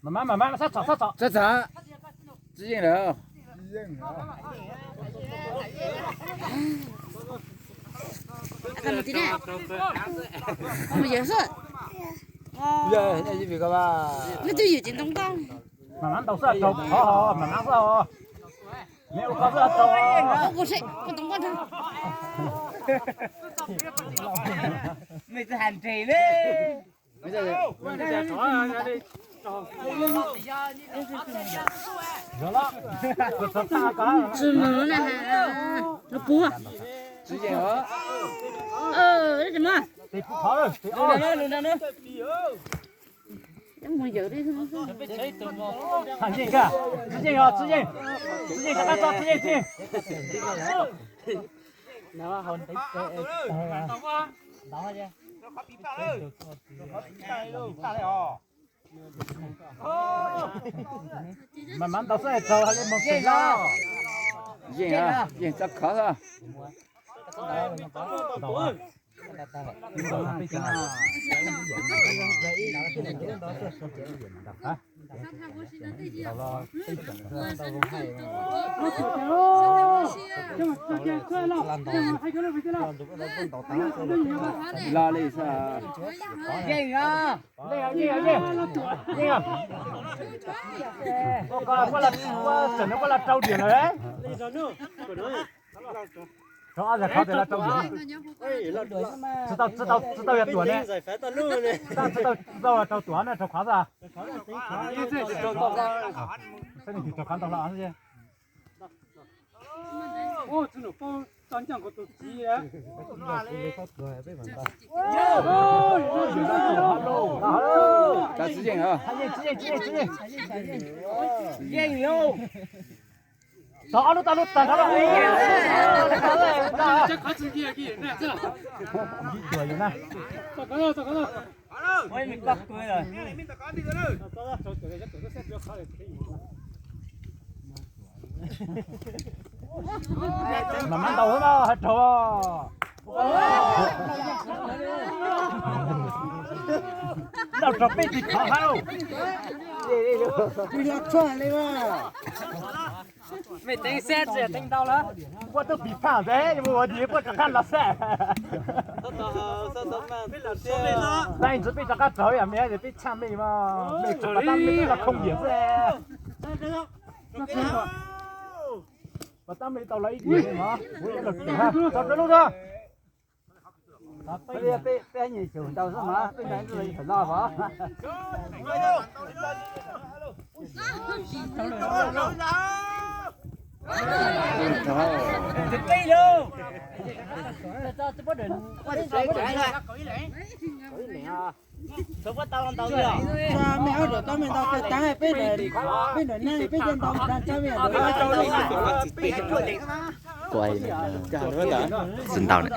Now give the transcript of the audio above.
Mas mas mas mas sab txhom sab txhom. Sab txhom. Tsis yeej lawm. Mus yawm xwb. Leej twg yawm ces ntoo nkauj. Mas mas ntaus xwb rau qhov ho mas mas xwb ho. Neb ua koj xwb rau. Ua ua seb, ua ntoo nkauj nrag. Mej tsis has nres ne. Tsis mus na, lov puag. Tes puv qhov. Mus yawm li. Tsis yeej, tsis yeej, tsis yeej, tsis yeej, rov qab tso, tsis yeej, tsis yeej. Mas mas ntaus xwb es raug hais li mus yeej, yeej txog khov xwb. Los li xwb. Yeej, yeej, yeej, yeej. Ua koj, ua tseem no koj los rau diam lawm. Rau ob zag khov tes los rau diam. Tsis tau, tsis tau, tsis tau yog tuam ne. Tsis tau, tsis tau rau tuam na, rau khov xwb. Saib nws twb rau khov ntau hlo xwb. Tsis yeej hev, tsis yeej, tsis yeej, tsis yeej. Yeej lauj. Txog ob lub tag lub tag no. Mas mas ntaus no hais raug. Ntaus raug peb tis khov hab lauj. Mej teev xab tsis teev ntau lawm. Puab twb pis phaj ntawd, yog mus ua dib puab rov qab los xab. Tab ntxwv peb rov qab raug ib yam mej, peb tshaj mej mas mej tsuas pas tab mej twb los khoo diam xwb. Pas tab mej tau los ib diam mej mas, kuv ib los tso rau lub tso. Peb nyiam xyum ntau xwb mas peb ntawd los pom. Mej ob zaug tau mej ntau tag, peb, peb ntawm neeg peb cov ntau tag, tsis ntau ne.